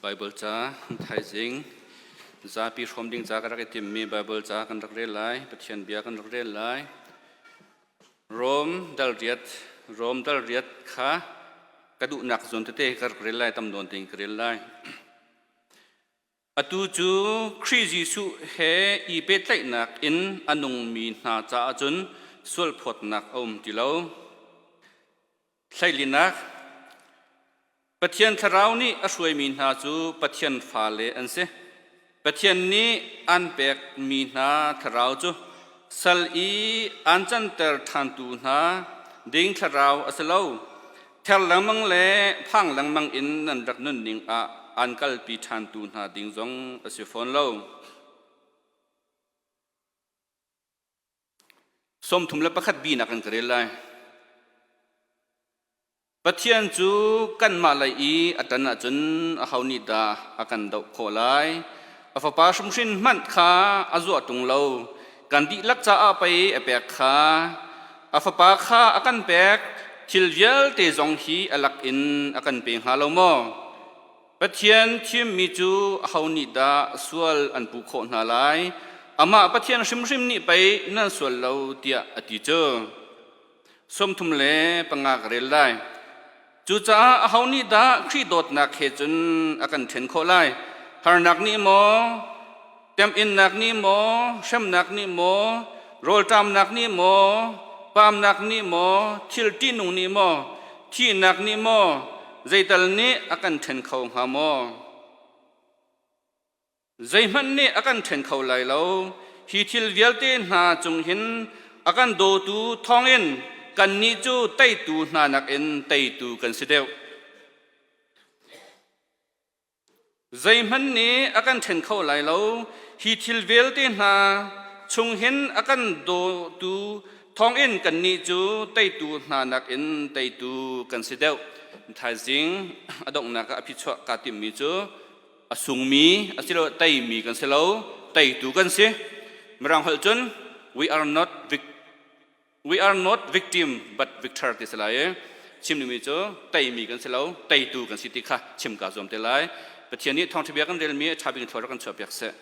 Baibal ca thaizing zapi hrawm ding ca ka rak i timmi Baibal ca kan rak rel lai, Pathian bia kan rak rel lai. Rom dal riat, Rom dal riat kha ka duhnak zawn tete ka rak rel lai, tam nawn tein ka rel lai. Atu cu Khrih Jesuh he i pehtlaihnak in a nungmi hna caah cun sualphawtnak a um ti lo. Hleilinak Pathian Thlarau nih a hruaimi hna cu Pathian fale an si. Pathian nih an pekmi hna thlarau cu sal i an canter ṭhantu hna ding thlarau a si lo. Ther lengmang le phang lengmang in nan rak nunning ah an kalpi ṭhantu hna ding zong a si fawn lo. 31 bi nak kan ka rel lai. Pathian cu kanmah lei i a ṭan ahcun aho nih dah a kan doh khawh lai? A fapa hrimhrim hmanh kha a zuah ṭung lo. Kan dihlak caah pei a pek kha. A fapa kha a kan pek, thil vialte zong hi a lak in a kan pe hnga lo maw? Pathian thimmi cu aho nih dah sual an puh khawh hna lai? Amah Pathian hrimhrim nih pei nan sual lo tiah a ti cu. 35 ka rel lai. Cucaah aho nih dah Khrih dawtnak he cun a kan ṭhen khawh lai? Harnak nih maw, temhinnak nih maw, hremnak nih maw, rawlṭamnak nih maw, pamnak nih maw, thil ṭihnung nih maw, thihnak nih maw, zeital nih a kan ṭhen kho hnga maw? Zeihmanh nih a kan ṭhen kho lai lo. Hi thil vialte hna cung hin a kan dawtu thawngin kannih cu teitu hna nakin teitu kan si deuh. Zeihmanh nih a kan ṭhen kho lai lo. Hi thil vialte hna chung hin a kan dawtu thawngin kannih cu teitu hna nakin teitu kan si deuh. Thaizing a donghnak ah a phichuah kaa timhmi cu a sungmi asiloah teimi kan si lo, teitu kan si. Mirang holh cun we are not victim but victor ti si lai i chim dingmi cu teimi kan si lo, teitu kan si ti kha chim kaa zuam te lai. Pathian nih thawngṭha bia kan relmi a ṭha bik in thlua rak kan chuahpiak seh.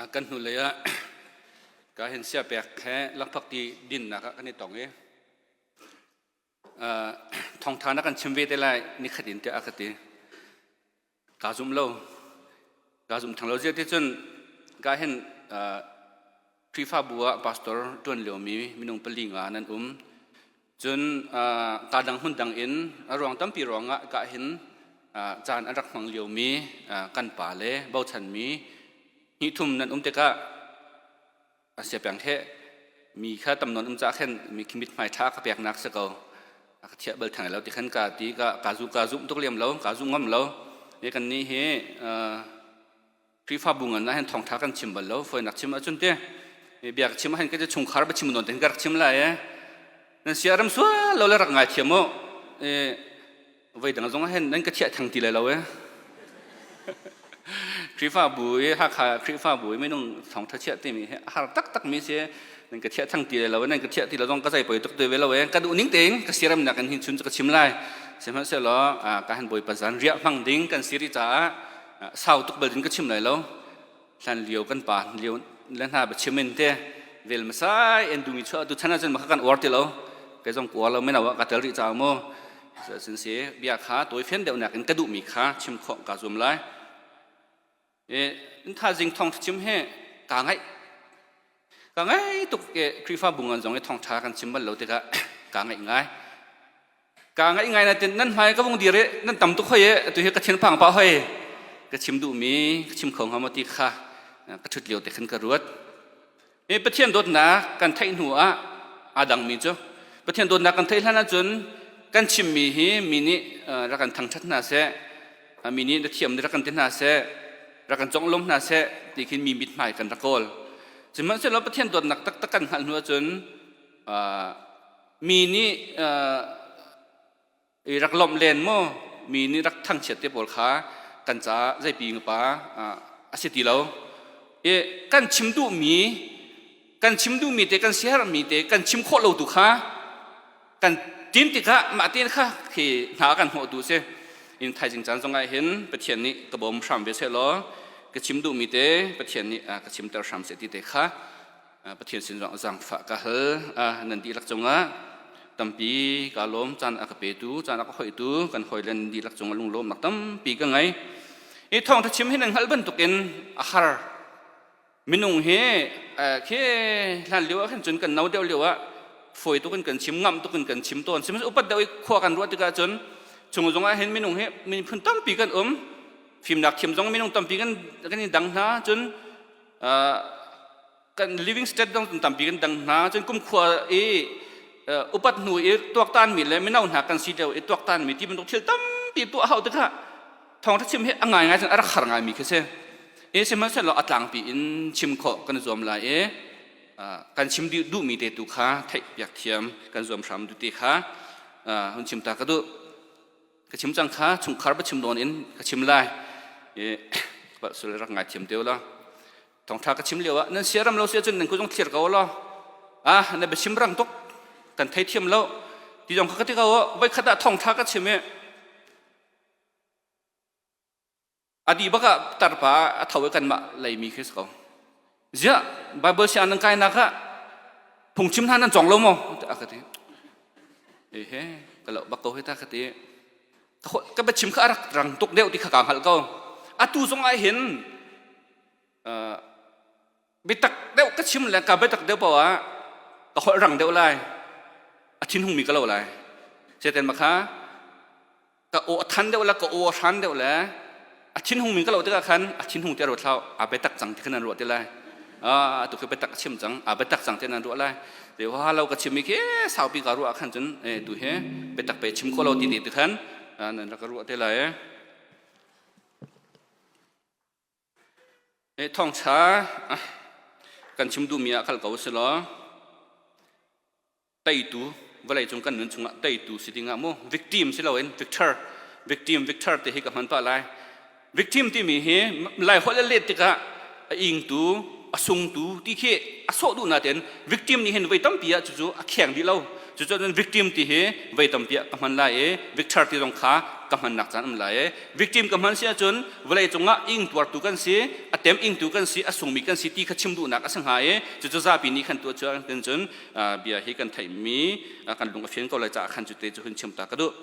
Kan hnulei ah ka hin siapek he lakphakti dinnak ah kan i tong i thawngtha na kan chim ve te lai nikhat in tiah a ka ti. Kaa zum lo. Kaa zum thang lo zia ti cun ka hin Khrihfabu ah pastor ṭuan liomi minung pali nga nan um. Cun kaa dang hmun dang in a ruang tampi ruangah ka hin caan an rak hmang liomi kan pa le bochanmi hnihthum nan um tikah a sia peng he mi kha tam nawn um ca khin mi khi mithmai ṭha ka peknak si ko. A ka thiah bal theng lo ti khan ka ti ka ka zu ka zum tuk liam lo ka zu ngam lo. Ni kan nih hi Khrihfabu ngan ah hin thawngṭha kan chim bal lo fawinak chim ahcun te bia ka chim ah hin ka chungkhar ba chim nawn te ka rak chim lai e nan sia ram sual lo le rak ngai thiam u voi dang zong ah hin nan ka thiah thang ti lai lo e Khrihfabu i Hakha Khrihfabu i minung thawngṭha chiah timi hi a har taktak mi si nan ka thiah thang ti lai lo nan ka thiah ti lo zong ka zei poi tuk te ve lo e ka duh ning tein ka siram nak in hin chun cu ka chim lai sihmanhsehlaw ka han bawipa zan riah hmang ding kan si rih caah sau tuk bal din ka chim lai lo hlan lio kan pa lio le hna ba chim in te vel masai en dumi chua tu chana cun ma kan uar ti lo kai zong kuar lo mena wa ka tel ri cha mu sin si bia kha toi fen deuh nak in ka duh mi kha chim kho ka zum lai e in tha jing thong chim he ka ngai Ka ngai tuk e Khrihfabu ngan zong i thawngṭha kan chim bal lo tikah kaa ngaih ngai. Kaa ngaih ngai nain nan hmai ka vung dir i nan tam tuk hoi e atu hi ka thinphang pah hoi. Ka chim duhmi ka chim kho hnga maw ti kha ka ṭhut lio te khan ka ruat. E Pathian dawtnak kan theih hnu ah aa dangmi cu Pathian dawtnak kan theih hlan ahcun kan chimmi hi mi nih rak kan thangṭhat hna seh, mi nih na thiam rak kan ti hna seh, rak kan conglawm hna seh ti khin mi mithmai kan rak kawl. Sihmanhsehlaw Pathian dawtnak taktak kan hngalh hnu ahcun mi nih i rak lawmh len maw mi nih rak thangchiat te pawl kha kan caah zeipi ngapa a si ti lo. I kan chim duhmi kan chim duhmi te kan siaherhmi te kan chim khawh lo tu kha kan tin tikah mah tein kha khi hna kan hnawh tu si in thaizing caan zong ah hin Pathian nih ka bawm hram ve seh law ka chim duhmi te Pathian nih ka chimter hram seh ti te kha Pathian sin zong zaangfah ka hal nan dihlak cungah tampi ka lawm caan a ka petu caan a ka hoihtu kan hawilen dihlak cungah lunglawmnak tampi ka ngei i thawngtha chim hi nan hngalh bantukin a har Minung hi khi hlan lio ah khan cun kan no deuh lio ah fawi tuk in kan chim ngamh tuk in kan chim tawn sihmanhsehlaw upat deuh i khua kan ruah tikah cun chung zong ah hin minung hi miphun tampi kan um fimnak thiam zong minung tampi kan kan i dang hna cun kan living state dong tampi kan dang hna cun kumkhua i upat hnu i tuaktan mi le mino hna kan si lio i tuaktan mi ti bantuk thil tampi tuah hau tikah thawngṭha chim hi a ngaingai cun a rak har ngaimi khi si. E sihmanhsehlaw a tlangpi in chim khawh kan zuam lai i kan chim duhmi te tu kha theih piak thiam kan zuam hram du ti kha hun chim ta ka duh. Ka chim cang kha chungkhar ba chim nawn in ka chim lai. E sul rak ngai thiam teo la. Thawngṭha ka chim lio ah nan siaram lo si ahcun nan kut zong thlir ko law. Ah na biachim rang tuk kan thei thiam lo. Ti zong kha ka ti ko voikhat ah thawngṭha ka chim i A dih bak ah tarpa a tho i kanmah leimi khi si ko. Ziah Bible siang nan kainak ah phungchim hna nan cawng lo maw? Tiah a ka ti. Ehe, ka loh bak ko hi ta ka ti. Ka biachim kha a rak rang tuk deuh ti kha kaa hngalh ko. Atu zong ah hin biatak deuh ka chim le ka biatak deuh paoh ah ka holh rang deuh lai. A thinhungmi ka lo lai. Satan ma kha ka aw a than deuh le ka aw a hran deuh le a thinhung mi ka lo tikah khan a thinhung ti a ruat hlah a biatak cang ti khan an ruah ti lai a tu khi biatak a chim cang a biatak cang ti an ruah lai te ha lo ka chim mi khi saupi ka ruah khan cun e tu hi biatak pe chim kho lo ti ti khan nan rak ka ruah te lai e thawngtha kan chim duhmi ah kal ko si law teitu vawleicung kan nun chungah teitu si dingah mu victim si loin victor victim victor ti hi ka hman pah lai victim timi hi lai holh le let tikah a ingtu a sungtu ti khi a sawh duh natein victim nih hin voi tampi ah cucu a kheng dih lo cucu victim ti hi voi tampi ah ka hman lai i victor ti zong kha ka hmannak caan um lai i victim ka hman si ahcun vawlei cungah ing tuartu kan si a. tem ingtu kan si, a sungmi kan si ti kha chim duhnak a si hnga i cucu zapi nih khan tuah cu kan cun bia hi kan theihmi kan lung a fian ko lai caah khan cu te cu hun chim ta ka duh.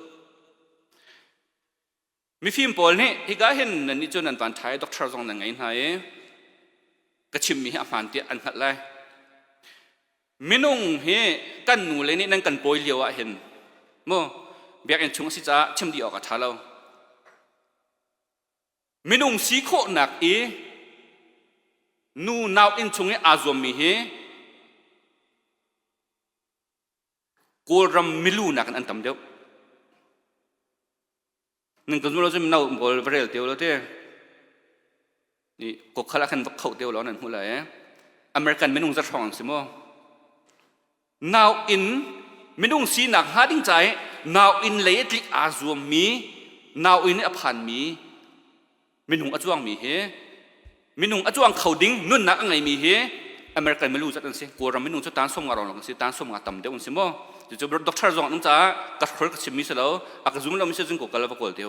Mifim pawl nih hika hin nan nih cu nan van ṭha i doctor zong nan ngei hna i ka chimmi hi a hmaan tiah an hngalh lai. Minung hi kan nu le nih nan kan pawi lio ah hin mu biakinn chung a si caah chim dih awk a ṭha lo. Minung si khawhnak i nu nau inn chung i aa zuammi hi Kawlram milu nakin an tam deuh. Nan kan lo cun no pawl va rel teo lo te. Ni kokhal ah khan va kho teo lo nan hmu lai eh. American minung za hrawng an si mu. Nau in minung sinak hnga ding ca i nau in lei tlik aa zuammi nau in a phanmi minung a cuangmi hi minung a cuang kho ding nunnak a ngeimi hi American milu zat an si Kawlram minung cu tan som nga rong an si tan som nga tam deuh an si maw cucu doctor zong an caah ka hrol ka chimmi si lo a ka zum lo mi si cun ko kal va kawl te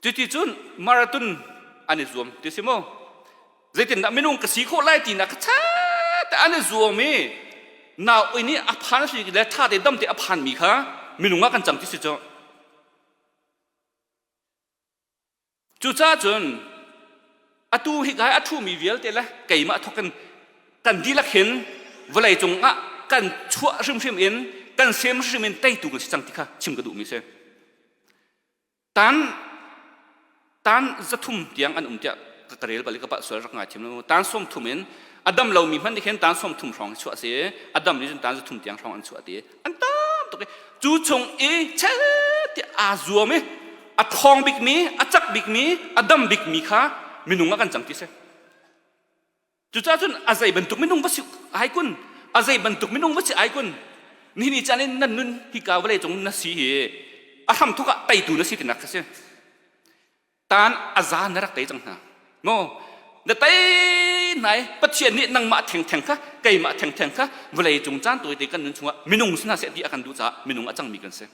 cuti cun marathon an i zuam ti si maw zeitindah minung ka si khawh lai ti na ka cha te an i zuam i nau inn i a phan si le tha te dam te a phan mi kha minung ah kan cang ti si cu Cucaah cun atu hika i a ṭhumi vialte le keimah thawk in kan dihlak hin vawlei cungah kan chuah hrimhrim in kan sem hrimhrim in teitu kan si cang ti kha chim ka duhmi si. Tan tan 300 tiang an um tiah ka rel bal i ka palh sual rak ngai thiam lo. Tan 30 in a dam lomi hmanh nih khin tan 30 hrawng chuah a si i a dam nih cun tan 300 tiang hrawng an chuah ti an tam tuk i cu chung i chel ti aa zuam i a ṭhawng bikmi a cak bikmi a dam bikmi kha minung ah kan cang ti si cucaah cun a zei bantuk minung va si ai kun a zei bantuk minung va si ai kun nihin ni caan in nan nun hika vawlei cung na si hi a hram thuk ah teitu na si tinak kha si Tan a za na rak tei cang hna. Maw na tei nai Pathian nih nangmah thengtheng kha keimah thengtheng kha vawlei cung caan tawite kan nun chungah minung si hna seh ti a kan duh caah minung a cangmi kan si.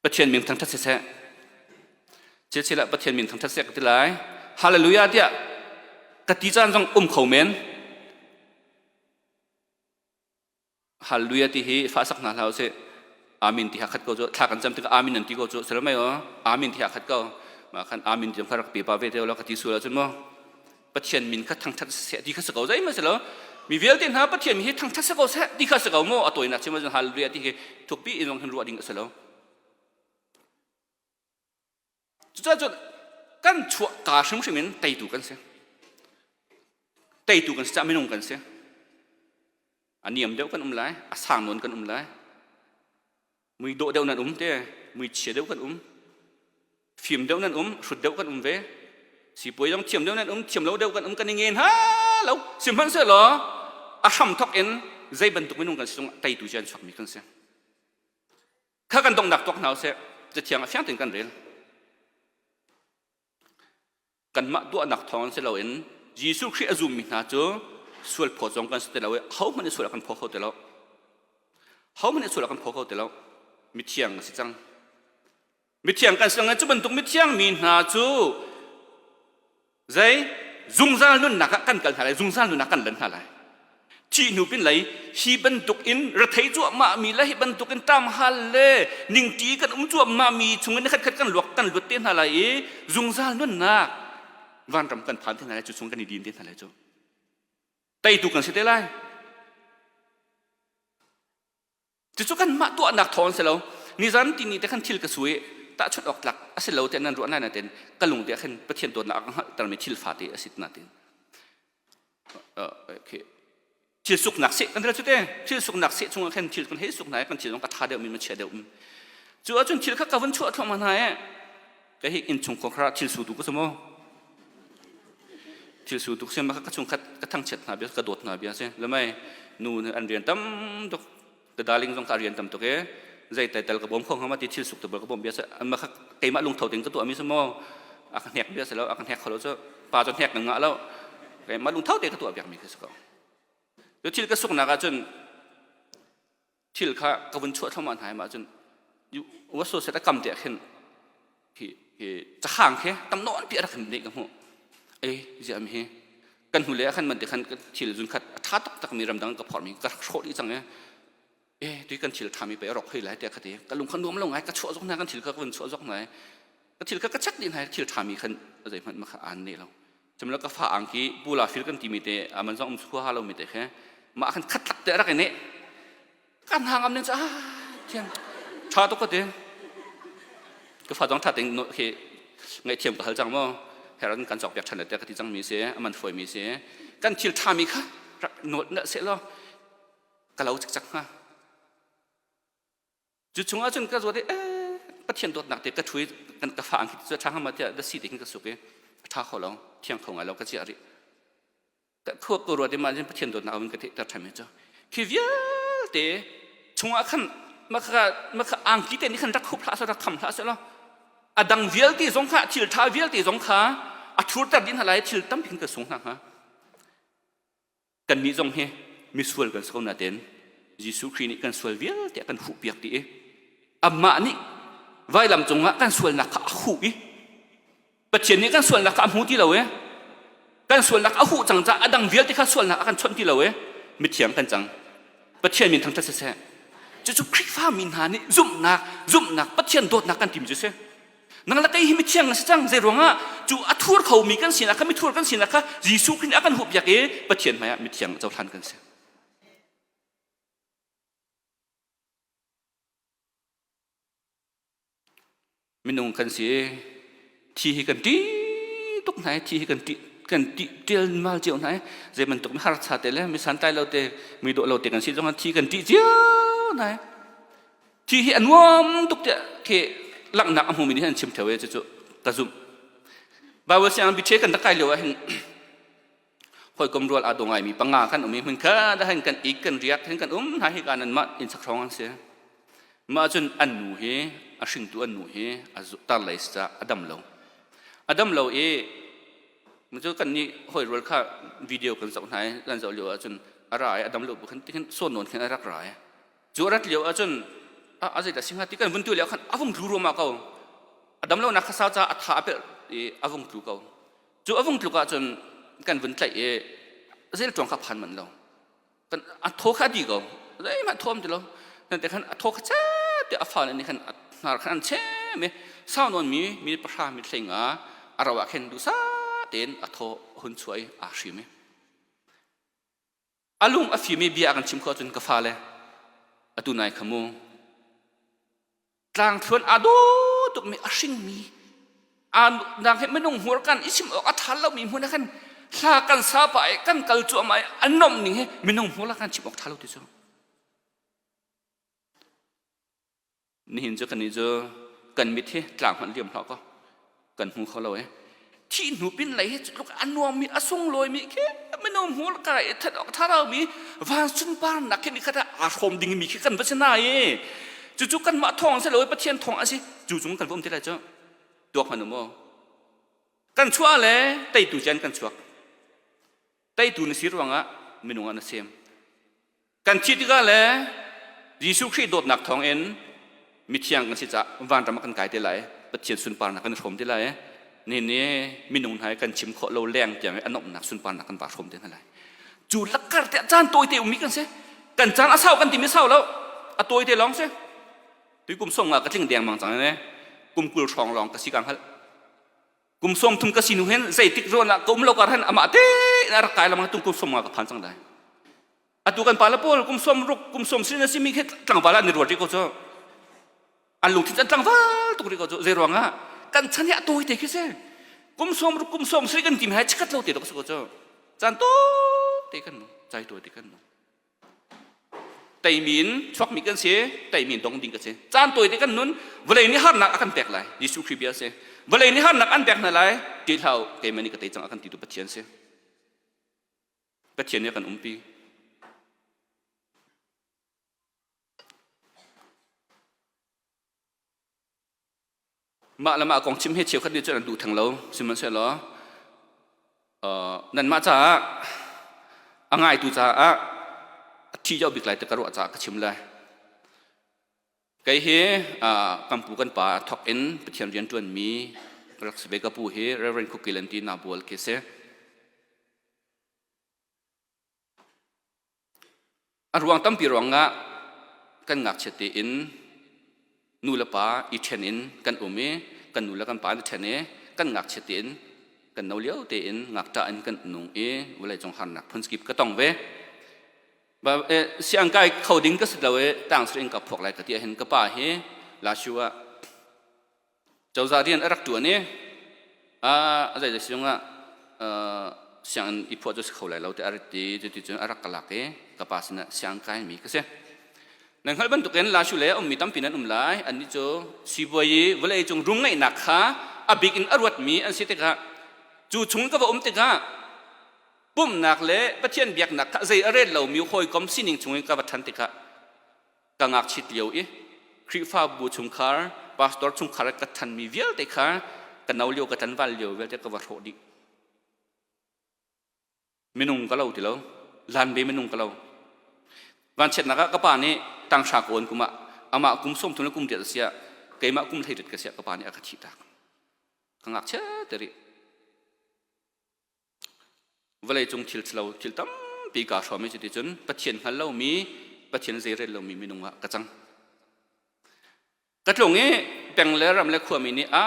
Pathian min thangthat siseh. Chil ah Pathian min thangthat seh ka ti lai. Hallelujah tiah ka ti caan zong um kho men. Hallelujah ti hi fa sak hna hlah usih. Amen ti ha khat ko cu thla kan cam tikah amen nan ti ko cu selo mai o amen ti ha khat ko ma khan amen ti kha rak pe pa ve te lo ka ti sual ahcun mo Pathian min kha thangthat seh ti kha si ko zei ma si lo mi vialte hna Pathian min hi thangthat si ko seh ti kha si ko mo a tawinak chim ahcun hallelujah ti hi thukpi in zong hin ruah ding a si lo Cucaah cun kan chuah ka hrimhrim in teitu kan si. Teitu kan si caah minung kan si. A niam deuh kan um lai, a sang nawn kan um lai. Mui dawh deuh nan um te, mui chia deuh kan um. Fim deuh nan um, hrut deuh kan um ve. Sipuai zong thiam deuh nan um, thiam lo deuh kan um, kan i ngen ha lo. Sihmanhsehlaw a hram thok in zei bantuk minung kan si zong teitu cu an chuakmi kan si. Kha kan donghnak tuak hna usih. Cathiang ah fiang tein kan rel. Kanmah tuahnak thawng si loin Jesuh Khrih a zummi hna cu sual phaw zong kan si ti lo i hohmanh nih sual a kan phaw kho ti lo. Hohmanh nih sual a kan phaw kho ti lo. Mithiang a si cang. Mithiang kan si cu bantuk mithiang mi hna cu zei zungzal nunnak ah kan kal hna lai zungzal nunnak kan lan hna lai thih hnu pin lei hi bantuk in rethei cuahmah mi le hi bantuk in ṭamhal le ningṭi kan um cuahmah mi chungin khat khat kan luak kan luat te hna lai i zungzal nunnak vanram kan phan te hna lai cu chung kan i din te hna lai cu teitu kan si te lai Cucu kanmah tuahnak thawng si lo. Nizan tini te khan thil ka sui tahchunh awk tlak a si lo tiah nan ruah nai nain ka lung te ah khin Pathian dawtnak a ka hngalhtermi thil fate a si nain thil suknak seh kan cu te thil suknak seh chungah khin thil kan hei suk hna i kan thil zong ka tha deuh mi ma chia deuh mi cu ahcun thil kha ka vun chuah thluahmah hna i ka hi innchung khua thil su tu ka si maw thil su tuk si ma ka chungkhat ka thangchiat hna bia ka dawt hna bia si lamai nu an rian tam tuk ka darling zong ka rian tam tuk e zei tai tal ka bawm kho hnga ma ti thil suk te bal ka bawm bia ma kha keimah lungtho ting ka tuah mi si maw a ka hnek bia si lo a ka hnek kho lo cu pa cu hnek ngah lo keimah lungtho te ka tuah piak mi khi si ko cu thil ka suknak ah cun thil kha ka vun chuah thluahmah hna ma cun waso set a kam te ah khin khi. cahang khi tam nawn pi a rak nih ka hmuh. Ei zia mi hi kan hnu le ah khan man te khan thil zun khat a tha taktak mi ramdang ka phormi ka hrawh dih cang e. E tui kan thil tha mi pe rok hoi lai te kha ti ka lung kha nuam lo ngai ka chuah zok na kan thil kha ka vun chuah zok nai ka thil kha ka check dih nai thil tha mi khan zei hmanh ma kha an ne lo. Cumla ka fa angki pula fil kan timi te aman zong um khua ha lo mi te khe mah khan khat lak te rak ne kan hangam ning cha thian tha to ka te ka fa dong tha ting no khi ngai thiam ka hal chang mo heran kan chok piak than te ka ti chang mi se aman foi mi se kan thil tha mi kha not na se lo ka lo chak chak ha Cu chungah cun ka zuat i Pathian dawtnak te ka ṭhu i kan ka fa ang khi cu ṭha hnga ma tiah da si te khin ka suk i a ṭha kho lo thiang kho ngai lo ka ciah rih ka khuak ko ruat i mah Pathian dawtnak in ka theihter ṭhan mi cu khi vialte chungah khan makha makha angki te nih khan rak khup hlah seh rak kham hlah seh law a dang vialte zong kha thil ṭha vialte zong kha a thurter dih hna lai thil tampi khin ka sung hna hnga Kannih zong hi misual kan si ko nain Jesuh Khrih nih kan sual vialte a kan huhpiak dih i amah nih vailam cungah kan sualnak kha a huh i Pathian nih kan sualnak kha a hmu ti lo i kan sualnak a huh cang caah a dang vialte kha sualnak a kan chawnh ti lo i mithiang kan cang. Pathian min thangṭhat siseh. Cucu Khrihfa mi hna nih zumhnak, zumhnak, Pathian dawtnak kan timi cu si. Nang le kei hi mithiang na si cang zei ruangah cu a thur khomi kan sinak kha mithur kan sinak kha Jesuh Khrih nih a kan huhpiak i Pathian hmaiah mithiang cohlan kan si. Minung kan si thi hi kan ṭih tuk hna i thi hi kan ṭih kan ṭih ṭialmal cio hna i zei bantuk mi harcha te le mi santlai lo te mi dawh lo te kan si zongah thi kan ṭih cio hna i Thi hi a nuam tuk tiah khi langhnak a hmumi nih an chim theo i cucu ka zumh. Bible sianginn biṭhe kan rak kai lio ah hin hawikom rual aa daw ngaimi panga kan um i hmun kha dah hin kan ik kan riak hin kan um hna hi ka nan mah inn sak hrawng an si. Mah cun an nu hi a hringtu an nu hi a tar lei ca a dam lo. A dam lo i cu kan nih hawi rual kha video kan zoh hna i kan zoh lio ahcun a ra i a dam lo bu khan tikhin sawn nawn khin a rak ra i Cu a rat lio ahcun a zeidah si hnga ti kan vun tu lio khan a vung tlu ruahmah ko. A dam lonak kha sau caah a tha a pelh i a vung tlu ko. Cu a vung tluk ahcun kan vun tlaih i zel ṭuang kha phan manh lo. Kan a thaw kha a di ko. Zeihmanh thaw am ti lo. Nan te khan a thaw kha chet te a fa nih khan a hnar khan an chem i sau nawn mi mi pahra mi thlenga a ro ah khin duhsah tein a thaw hun chuah i aa hrim i A lung a fim i bia a kan chim khawh ahcun ka fale atu nai kha mu tlangthluan aa daw tukmi a hringmi nang he minung hmur kan i chim awk a ṭha lomi hmun ah khan hla kan sa pah i kan kal cuahmah i an nomh ning hi minung hmur la kan chim awk ṭha lo ti cu Nihin cu kannih cu kan mit hi tlang hmanh liam hlah kaw kan hmu kho lo e. Thih hnu pin lei hi tluk a nuammi a sunglawimi khi minung hmur ka i that awk tha mi van sunparnak khi nikhat ah aa hrawm dingmi khi kan va si na i cucu kanmah thawng si lo i Pathian thawng a si cu cung kan va um ti lai cu tuak hmanh u maw kan chuah le teitu cian kan chuak teitu na si ruangah minung ah na sem Kan thih tikah le Jesuh Khrih dawtnak thawngin mithiang kan si caah vanram ah kan kai te lai. Pathian sunparnak kan i hrawm te lai. Nihin ni minung hna kan chim khawh lo leng tiang i a nuamhnak sunparnak kan va hrawm te hna lai. Cu lakkar te caan tawite ummi kan si. Kan caan a sau kan timi sau lo. A tawite lawng si. Tui kum song nga ka tling dengmang cang ne. Kum 20 hrawng lawng ka si ka hngalh. Kum 30 ka si nu hin zeitik zawn ah ka um lo kar hin amah te in a rak kai lamang tung kum som nga ka phan cang lai. Atu kan pale pawl kum 60 kum 90 na simi khi tlangval ah an i ruat rih ko cu. An lungthin an tlangval tuk rih ko cu. Zei ruangah kan chan hi a tawi te khi si. Kum 60 kum 70 kan tim hai chikat lo te dok si ko cu. Caan tawi te kan nung, cai tawi te kan nung. Teimi in chuakmi kan si, teimi in dong ding kan si. Caan tawi te kan nun, vawlei nih harnak a kan pek lai. Jesuh Khrih bia si. Vawlei nih harnak an pek hna lai, ṭih hlah u, keimah nih ka tei cang a kan ti tu Pathian si. Pathian nih a kan umpi. Mah le mah kong chim hi cheukhat nih cun an duh theng lo. Sihmanhsehlaw nanmah caah a ngaitu caah a thi deuh bik lai ti ka ruah caah ka chim lai. Kei hi kan pu kan pa thawk in Pathian rian ṭuanmi. Rak si ve ka pu hi Reverend Khukilan ti na bual khi si. A ruang tampi ruangah kan ngakchia tein nu le pa i ṭhen in kan um i kan nu le kan pa an i ṭhen i kan ngakchia tein kan no lio tein ngakṭah in kan nung i vawleicung harnak phunkip ka tong ve. Siangkai kho ding ka si lo i tang in ka phuak lai ka ti ahhin ka pa hi Lashu ah Cozah rian a rak ṭuan i a zeizei siung ah sianginn i phuah cu si kho lai lo tiah a rat i cuticun a rak ka lak i ka pa sinah siang kaimi ka si. Nan hngalh bantukin Lashu le a ummi tampi nan um lai. Annih cu sibawi i vawlei cung rum ngeihnak kha a bik in a ruatmi an si tikah cu chung ka va um tikah pumhnak le Pathian biaknak kha zei a rel lomi hawikom sining chungin ka va ṭhan tikah ka ngakchit lio i Khrihfabu chungkhar pastor chungkhar ka thanmi vialte kha ka no lio ka tlanval lio vialte ka va hrawh dih. Minung ka lo ti lo. Lanbe minung ka lo. Vanchiatnak ah ka pa nih tanghra ka awn kum ah amah kum 30 le kum riat a si ah keimah kum 18 ka si ah ka pa nih a ka thih tak. Ka ngakchia te rih. Vawleicung thil thilo thil tampi kaa hrawm i cuticun Pathian hngal lomi, Pathian zeirel lomi minung ah ka cang. Ka tlung i peng le ram le khuami nih a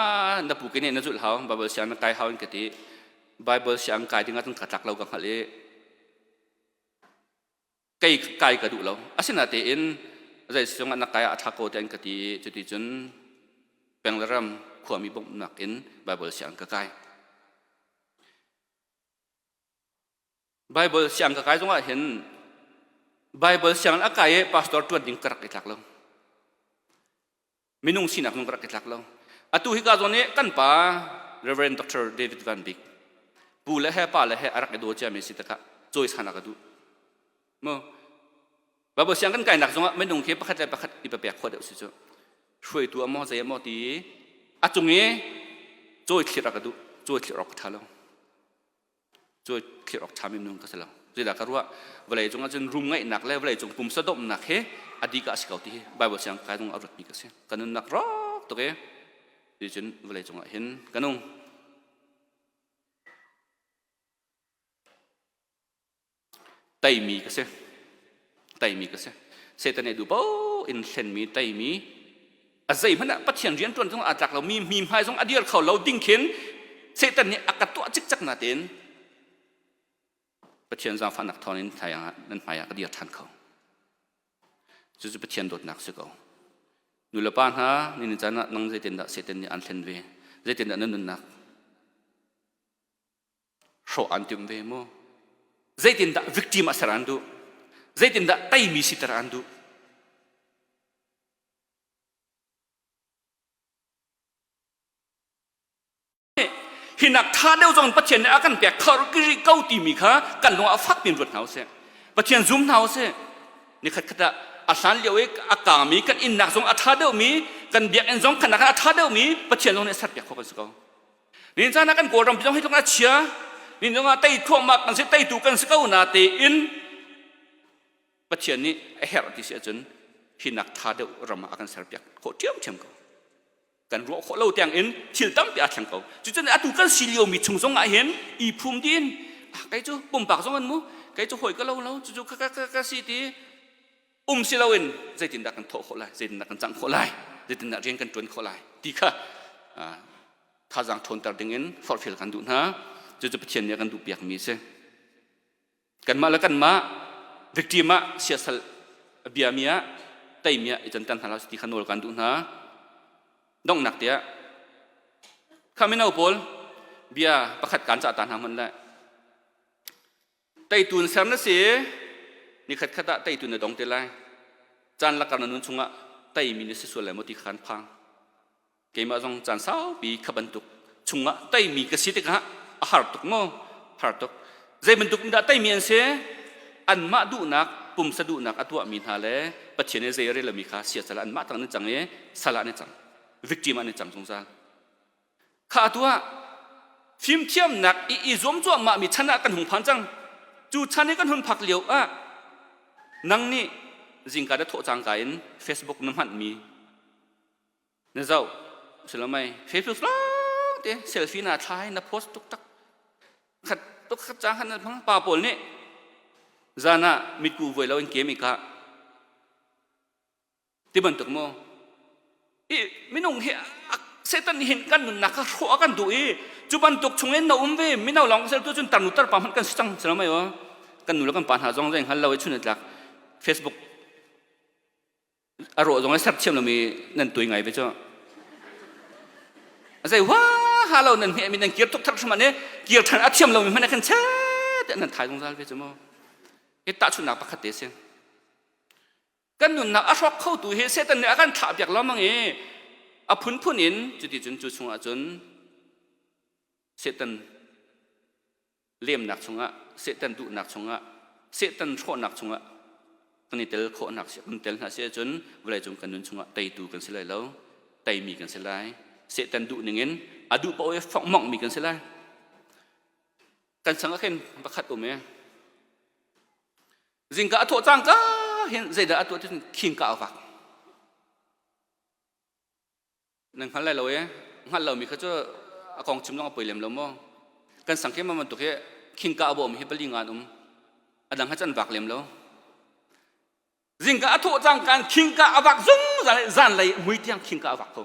na pu ke nih na zulh hau, Bible siang na kai hau in ka ti. Bible siang kai ding ah cun ka tlak lo ka hngalh i kei kai ka duh lo. Asinatein zei sung ah na kai ah a ṭha ko tiah an ka ti i cuticun peng le ram khuami bawmhnak in Bible siang ka kai. Bible siang ka kai zongah hin Bible siang a kai i pastor ṭuan ding ka rak i tlak lo. Minung sinak zong ka rak i tlak lo. Atu hika zawn i kan pa Reverend Dr. David Van Bik pu le he pa le he a rak i daw ciami si takah cawisan a ka duh. Mu Bible siang kan kainak zongah minung khi pakhat le pakhat i papek khawh deuh si cu. Hruaitu a maw zei a maw ti a cung i cawi thlir a ka duh. Cawi thlir awk ka ṭha lo. Cawi thlir awk ṭha minung ka si lo. Zeidah ka ruah? Vawlei cung ahcun rum ngaihnak le vawlei cung pumsa dawmnak he a dih ka si ko ti hi Bible siang kai zong a ruatmi ka si. Ka nunnak rawk tuk i ti cun vawlei cungah hin ka nung. Teimi ka si. Teimi ka si. Satan nih duh paoh in hlenmi teimi a zeihmanh ah Pathian rian ṭuan zong aa tlak lomi mi hmai zong a dir kho lo ding khin Satan nih a ka tuah cikcek natein Pathian zaangfahnak thawngin nan hmai ah ka dir ṭhan kho. Cucu Pathian dawtnak si ko. Nu le pa hna, ni caan ah nang zeitindah Satan nih aan hlen ve? Zeitindah na nunnak hrawh an timh ve mu zeitindah victim ah ser an duh zeitindah teimi siter an duh hinak tha deuh zong Pathian nih a kan pek kho ko timi kha kan lung ah fak piin ruat hna usih Pathian zum hna usih nikhat khat ah a hlan lio i a kangmi kan innak zong a tha deuhmi kan biakinn zong khan a tha deuhmi Pathian zong nih serpiak kho kan si ko Nin caan ah kan Kawlram zong hi tluk a chia. Nin zong ah tei thuahmah kan si, teitu kan si ko na tein Pathian nih a herh ti si ahcun hinak tha deuh ram ah a kan serpiak khawh ṭhiamṭhiam ko. Kan ruah khawh lo tiang in thil tampi aa thleng ko. Cucun atu kan si lio mi chung zong ah hin i phum din kei cu pumpak zong an mu kei cu hawi ka lo lo cucu ka ka ka si ti um si loin zeitindah kan thawh khawh lai zeitindah kan cangh khawh lai zeitindah rian kan ṭuan khawh lai ti kha thazaang ṭhawnter dingin forhfial kan duh hna cucu Pathian nih a kan duhpiakmi a si kanmah le kanmah victim ah siasal a biami ah teimi ah i canter hna hlah ti kha nawl kan duh hna donghnak tiah kha mino pawl bia pakhat kan cah ta hna hmanh le Teitun ser na si nikhat khat ah teitun na dong te lai. Caan lakar na nun chungah teimi na si sual lai maw ti kha kan phang. Keimah zong caan saupi kha bantuk chungah teimi ka si tikah a har tuk maw? Har tuk. Zei bantuk in dah teimi an si? Anmah duhnak, pumsa duhnak a tuahmi hna le Pathian i zei a rel lomi kha siasal anmah tang an cang i sal ah an i cang. Victim ah an i cang zungzal. Kha atu ah fimthiamnak i i zuam cuahmahmi chan ah kan hung phan cang. Cu chan i kan hun phak lio ah nang nih zingka na thawh cangka in Facebook na hmanmi na zoh silomai Facebook lawng. te selfie na thlai na post tuk tak khat tuk khat cang khan hmang pa pawl nih zan ah mitku voi lo in kem i ka ti bantuk mu i minung hi Satan nih hin kan nunnak kha hrawh a kan duh i cu bantuk chungin na um ve mino lawng sel tu cun tarnu tarpa hmanh kan si cang si lo mei aw kan nu le kan pa hna zong zei hngal lo i chun tlak Facebook a rawh zong ai ser thiam lomi nan tui ngai ve cu a zei hua ha lo nan hmeh mi nan kir tuk thak hrim ane kir than a thiam lomi hmanh kan che te nan thai zungzal ve cu mu hi tahchunhnak pakhat te si kan nunnak a hrawk khotu hi Satan nih a kan thlah piak lengmang i a phunphun in cuti cun cu chungah cun Satan lemnak chungah Satan duhnak chungah Satan hrawhnak chungah kan i tel khawhnak kan tel hna si ahcun vawleicung kan nun chungah teitu kan si lai lo teimi kan si lai Satan duh ningin a duh paoh i fongmongmi kan si lai kan sang ah khin pakhat um e Zingka a thawh cangka hin zeidah a tuah ti cun khingka a vak. Nan hngal lai lo e. Hngal lomi kha cu a kong chim zong a poi lem lo maw? Kan sang khi ma bantuk hi khingka a bawhmi hi pali nga an um. A dang kha cu an vak lem lo. Zingka a thawh cangka in khingka a vak zungzal zanlei mui tiang khingka a vak ko.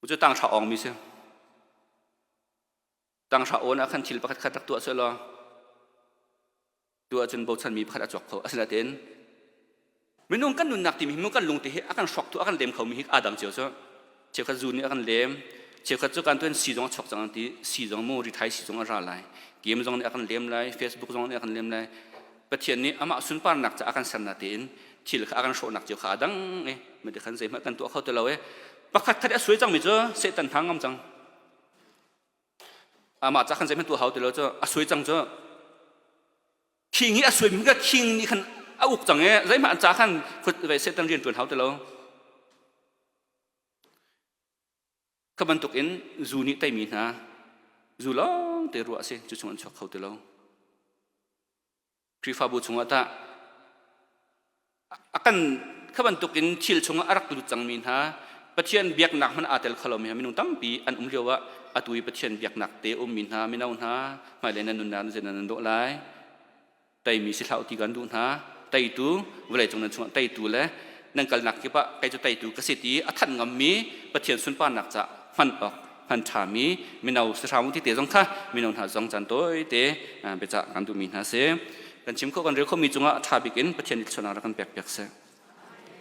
Cu tang hra ong mi si. Tanghra awn ah khan thil pakhat khat rak tuah selaw tu ahcun bochanmi pakhat a chuak kho. Asinain minung kan nunnak timi hi kan lungte hi a kan hrawktu a kan lem khomi hi aa dang cio cu. Cheukhat zu nih a kan lem, cheukhat cu kan tuan sii zong a chuak cang an ti, sii zong mu rithai sii zong a ra lai, game zong nih a kan lem lai, Facebook zong nih a kan lem lai. Pathian nih amah sunparnak ca a kan sernak tein thil kha a kan hrawhnak cio kha aa dang i mati khan zeihmanh kan tuah kho ti lo i pakhat khat a suai cangmi cu Satan hna ngam cang. Amah ca khan zeihmanh tuah hau ti lo cu a suai cang cu khing hi a suai mi ka khing nih khan a uk cang i zeihmanh an ca khan Satan rian ṭuan hau ti lo kha bantuk in zu nih teimi hna zu lawng te ruah a si cu chung an chuak kho ti lo Khrihfabu chungah tah a kan kha bantukin thil chungah a rak lut cangmi hna Pathian biaknak hmanh aa tel kho lomi minung tampi an um lio ah atu i Pathian biaknak te ummi hna mino hna hmailei nan nunnak nan nan dawh lai teimi si hlah ti kan duh hna teitu vawleicung nan chungah teitu le nan kalnak kip ah kei cu teitu ka si ti a thanh ngammi Pathian sunparnak ca hman awk hman ṭhami mino sahram ti te zong kha mino hna zong caan tawite biacah kan duhmi hna si kan chim khawh kan rel khawhmi cungah a ṭha bik in Pathian nih thluachuahnak rak kan pek piak seh.